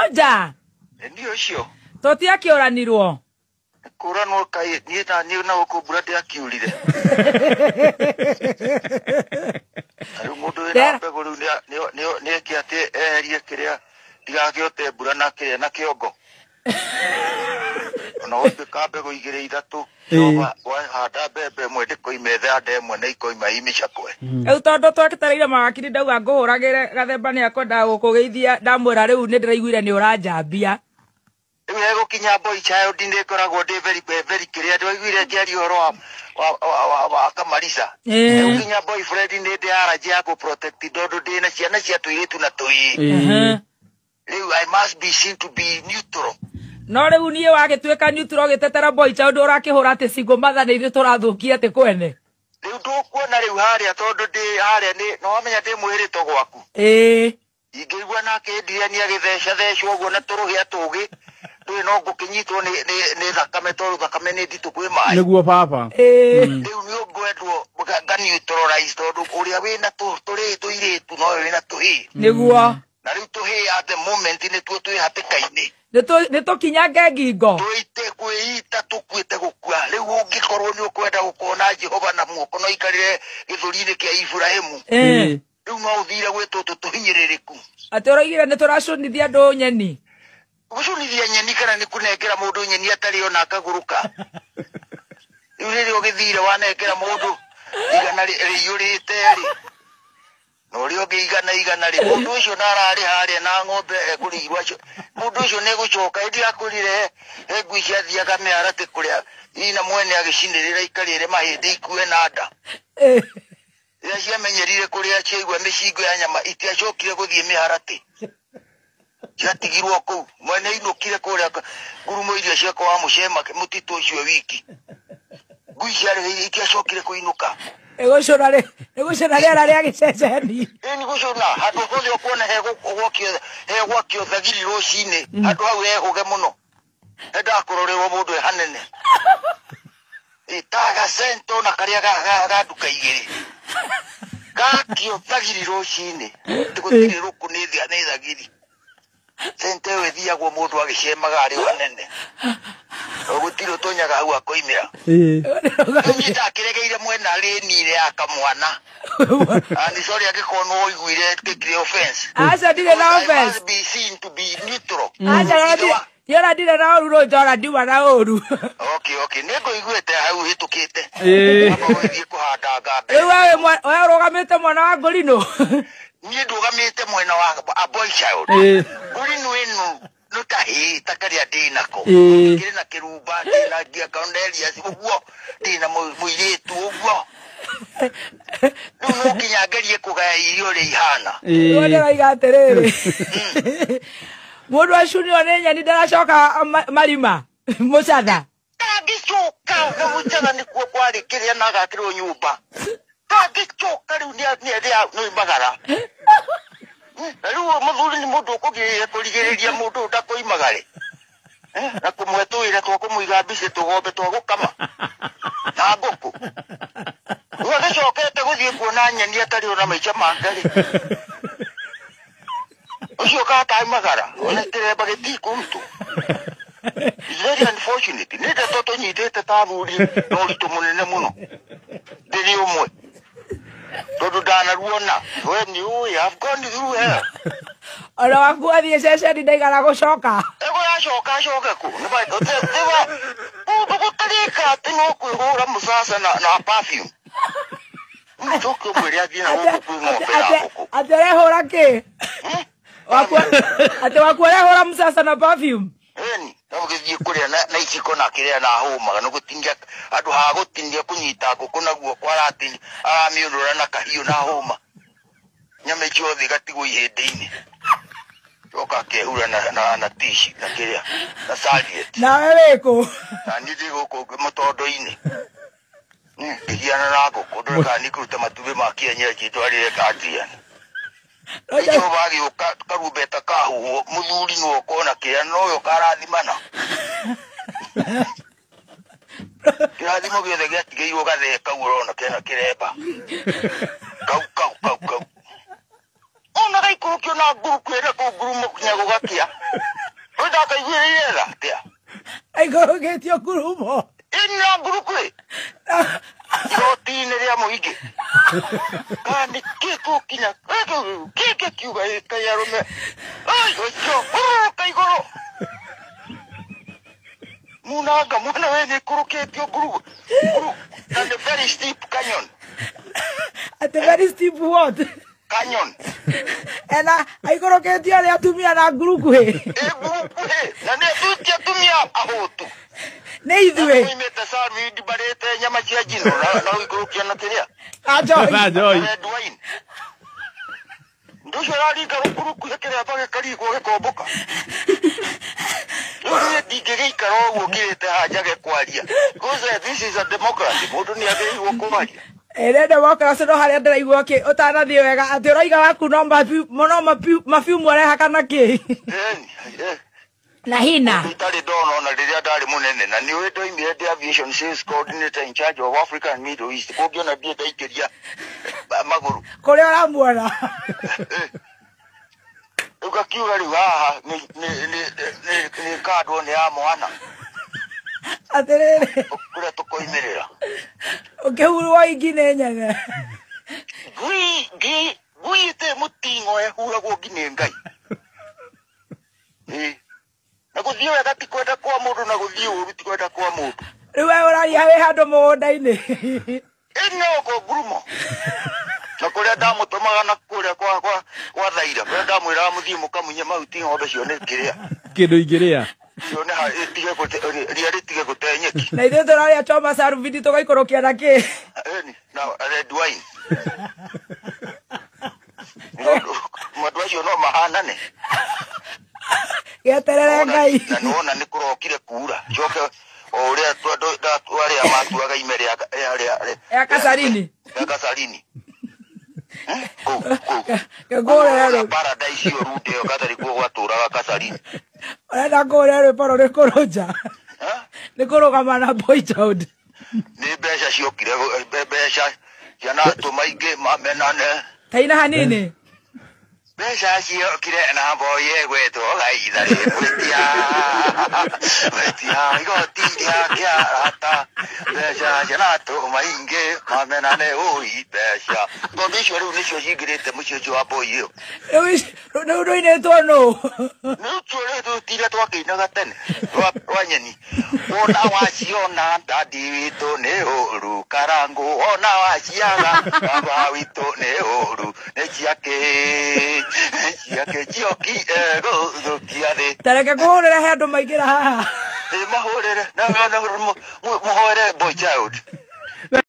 Rũnja. Nĩ ũcio. Tũtiakĩũranirwo. Kũranwo kaĩ niĩ na niĩ na gũkũ mbura ndĩakiurire. Na rĩu mũndũ wĩna mbegũ rĩu nĩeke atĩ eherie kĩrĩa ndigakĩote mbura na kĩrĩa na kĩongo. Ona watuĩka mbegũ igĩrĩ ithatũ wahanda mbembe ĩmwe ndĩkoime thanda ĩmwe na ikoima i mĩcakwe. Rĩu tondũ twetereire mawakiri ndauga ngũhũragĩre Gathemba nĩ akwendaga gũkũgeithia ndamwĩra rĩu nĩ ndĩraiguire nĩ ũranjambia. Rĩu hegũkinya boy child nĩ ngoragwo ndĩ very very kĩrĩa ndwaiguire ngĩaria ũhoro wa Kamarisa. Hegũkinya boyfriend nĩ ndĩ allergy ya kũ-protect tondũ ndĩna ciana cia tũirĩtu na tũhĩĩ. Rĩu I must be seen to be neutral. No rĩu niĩ wagĩtuĩka neutral ũgĩtetera boy child ũrakĩhũra atĩ single mother nĩ ithuĩ tũrathũkia atĩ kwene. Rĩu ndũkuona rĩu harĩa tondũ ndĩ harĩa nĩ wamenya ndĩ mwĩhĩrĩto gwaku. Ingĩigua nake Adrian agĩtheca thecwo ũguo na tũrũhĩa tũgĩ ndũĩ no ngũkĩnyitwo nĩ thakame tondũ thakame nĩ nditũ kwĩ maĩ. Nĩguo baba. Rĩu nĩ ngwendwo nga neutralize tondũ ũrĩa wĩna tũrĩ tũirĩtu nowe wĩna tũhĩĩ. Nĩguo. Na rĩu tũhĩĩ at the moment nĩtuo twĩ hatĩka-inĩ. Nĩ tũkinyange ngingo. Twĩite kwĩita tũkuĩte gũkua. Rĩu ũngĩkorwo nĩ ũkwenda gũkona Jehova na muoko no ikarĩre gĩthũri-inĩ kĩa Iburahĩmu. Rĩu no ũthire gwĩ tũtũ tũhinyĩrĩrĩku. Atĩ ũroigire nĩ tũracũnithia andũ nyeni. Gũcũnithia nyeni kana nĩ kũnengera mũndũ nyeni atarĩ ona akagũrũka. Rĩu rĩrĩa ũgĩthire wanengera mũndũ igana rĩiyũrĩte rĩ. Na ũrĩa ũngĩ igana igana rĩ, mũndũ ũcio na ararĩ harĩa na ng'ombe ekũrĩirwo acio. Mũndũ ũcio nĩ gũcoka hĩndĩ akũrire he ngui ciathiaga mĩharatĩ kũrĩa ina mwene agĩcinĩrĩra ikarĩre mahĩndĩ ikue na nda. Rĩrĩa ciamenyerire kũrĩa ciaigua mĩcingo ya nyama itiacokire gũthiĩ mĩharatĩ. Ciatigirwo kũu. Mwene ainũkire kũrĩa ngurumo iria ciakwa wa mũcema mũtitũ ũcio wiki. Ngui ciarĩ itiacokire kũinũka. Ĩgũcũna rĩera rĩa gĩceceni. Ĩni gũcũna handũ hothe ũkuona hegwakio thagiri rũcinĩ handũ hau hehũge mũno. Hendaga kũrorerwo mũndũ e hanene. Ta gacento na karĩa ga nduka igĩrĩ. Gakio thagiri rũcinĩ. Gũtirĩ rũkũ nĩ thagiri. Sente ĩyo ĩthiagwo mũndũ agĩcemaga arĩ o hanene. Gũtirĩ ũtonyaga hau akoimĩra. Niĩ ndakĩregeire mwena rĩni ya kamwana. And sorry angĩkorwo nĩ ũiguire kĩkire offense. Aca ndirĩ na offense. I must be seen to be neutral. Aca niĩ ndirĩ na ũru Rũnja ona ndiuma na ũru. Okay, okay. Nĩ ngũiguĩte hau hĩtũkĩte. Amba ũgĩthiĩ kũhanda ngambe. Rĩu we ũrũgamĩte mwena wa Ngũrinũ. Niĩ ndũgamĩte mwena wa a boy child. Ngũrinũ ĩno no ta hĩ ta karĩa ndĩ nako. Kĩrĩ na kĩrumba ndĩ na ngia Cornelius ũguo ndĩ na mũirĩtu ũguo. Rĩu no nginya ngerie kũgaya irio ũrĩa ihana. Rĩu ndĩroiga atĩrĩrĩ. Mũndũ acunio nĩ nyeni ndaracoka marima mũcatha. Ndangĩcoka na mũcatha nĩkuo kwarĩ kĩrĩa na agakĩrwo nyũmba. Ndangĩcoka rĩu nĩ oimagara. Na rĩu mũthuri nĩ mũndũ ũkũgirĩrĩria kũrigĩrĩria mũndũ ndakoimagare. Na kũmũhe tũwĩra twa kũmũiga mbici tũgombe twa gũkama na ngũkũ. Rĩu agĩcokete gũthiĩ kuona nyeni atarĩ ona maica make rĩ. Ũcio kakaimagara ona kĩremba gĩtikũrutwo. It's very unfortunate. Nĩ ndeto tũnyitĩte ta athuri na ũritũ mũnene mũno. Ndĩrĩ ũmwe. Tondũ ndanaruona. We nĩ ũĩ, I've gone through hell. Ona waku athiĩ ceceni ndaigana gũcoka. Ego yacoka acoke kũ? Nĩ kũndũ gũtarĩka atĩ no kwĩhũra mũcaca na perfume. Njoke ũmwĩre athiĩ na gũkũ kwĩ ng'ombe ya ngũkũ. Atĩ ũrehũra kĩ? Atĩ waku ũrehũra mũcaca na perfume? Ĩni, no gũgĩthiĩ kũrĩa na iciko na kĩrĩa na hũmaga nĩ gũtinia handũ ha gũtinia kũnyita ngũkũ na guoko aratinia aramĩũnũra na kahiũ na hũma. Nyama icio othe igatigwo ihĩndĩ-inĩ. Coka akehura na tici na kĩrĩa na serviette. Nawe wĩkũ? Na niĩ ndĩ gũkũ mũtondo-inĩ. Ngĩgiana na ngũkũ ndore kana nĩngũruta matumbĩ ma kienyeji ndwarĩre Adrian. Jehova agĩũka karumbeta kahuhwo mũthuri nĩwe ũkona kĩrĩa nowe ũkarathimana. Kĩrathimo gĩothe gĩatigĩirwo gathee kau ũrona kena kĩremba. Kau kau kau kau. Ona gaikũrũkio na nguru kwĩra kũu ngurumo kinya gũgakia. Rĩu ndakaiguĩrĩire tha atĩa? Aikũrũkĩtio ngurumo. Ĩna nguru kwĩ igoti-inĩ rĩa mũingĩ. Kana nĩ kĩ tũkinya kĩngĩ kiuga kaĩ arũme ai ũcio hurũrũka igũrũ munanga mwana we nĩ kũrũkĩtio nguru nguru na nĩ very steep canyon. At the very steep what? Canyon. Ena aikũrũkĩtio arĩa atumia na nguru kuhĩ. Ĩ nguru kuhĩ na nĩ atuti atumia ahũtu. Nĩ ithuĩ. Moimĩte Salmidi marĩte nyama cia njino na gũikũrũkia na kĩrĩa. Na njohi. Red wine. Ndũ ũcio ũraringa rũkũrũkuhĩ kĩrĩa gĩkarigwo gĩkombũka. Rĩu niĩ ndingĩgĩikara ũguo ngirĩte haha njage kwaria. Because this is a democracy. Mũndũ nĩ agĩrĩirwo kwaria. Ĩrĩ democracy no harĩa ndĩraigua ũtanathiĩ wega atĩ ũraiga waku no mabiumu arehaka na kĩ? Na hina. Itarĩ ndona ona rĩrĩa ndarĩ mũnene na nĩ ũĩ ndoimire ndĩ aviation sales coordinator in charge of Africa and Middle East. Kũngĩona ndiĩ ndaikĩria magũrũ. Kũrĩa ũramuona. Rĩu ngakiuga rĩu haha nĩ kandwo nĩ ya mwana. Atĩrĩrĩ. Kũrĩa tũkoimĩrĩra. Ũkĩhurwo ingi nĩ nyene. Ngui ngui ĩtĩ mũting'o ĩhuragwo ngi nĩ Ngai. Ĩ. Na gũthiĩ wega ti kwenda kwa mũndũ na gũthiĩ ũru ti kwenda kwa mũndũ. Rĩu we ũraria wĩ handũ mũgũnda-inĩ. Ĩ no ko ngurumo. Na kũrĩa ndamũtũmaga na kũrĩa kwa Thaira kũrĩa ndamwĩraga mũthiĩ mũkamunye mahuti ng'ombe cione kĩrĩa. Kĩndũ ingĩrĩa. Cione ria rĩtige gũte nyeki. Na ithuĩ tũrarĩa choma sarubindi tũgaikũrũkia na kĩ? Ĩni na red wine. Andũ acio no mahanane. Gĩeterere Ngai. Na nĩwona nĩ kũrokire kuura. Coke o ũrĩa arĩa matuaga ime rĩa Kasarini. Rĩa Kasarini. Kũu. Ngũrĩre rwĩmbo. Paradise ĩyo runde ĩyo gatarĩ kuo gwatũraga Kasarini. Ũrenda ngũrĩre rwĩmbo rũrĩ kũrũnja. Nĩ kũrũgama na boy child. Nĩ mbeca ciokire mbeca cianatũma ingĩ mamenane. Taina hanini. Mbeca ciokire na boy egwetwo Gaitha rĩ gwĩtia. Gwĩtia igoti rĩa kĩarata. Mbeca cianatũma ingĩ mamenane ũi mbeca. Tondũ icio rĩu nĩcio cingĩrĩte mũciĩ ũcio wa boy ĩyo. Rĩu rũinĩtwo nũ? Nĩ ũcio rĩu tũtire twakĩinaga tene rwa nyeni. Wona waciona dadi witũ nĩ ũru karangũ. Wona waciaga baba witũ nĩ ũru. Nĩ ciake ciake cioki egũthũkia thĩ. Tareke ngũhũrĩre he andũ maingĩra haha. Mahũrĩre na mũhoere boy child.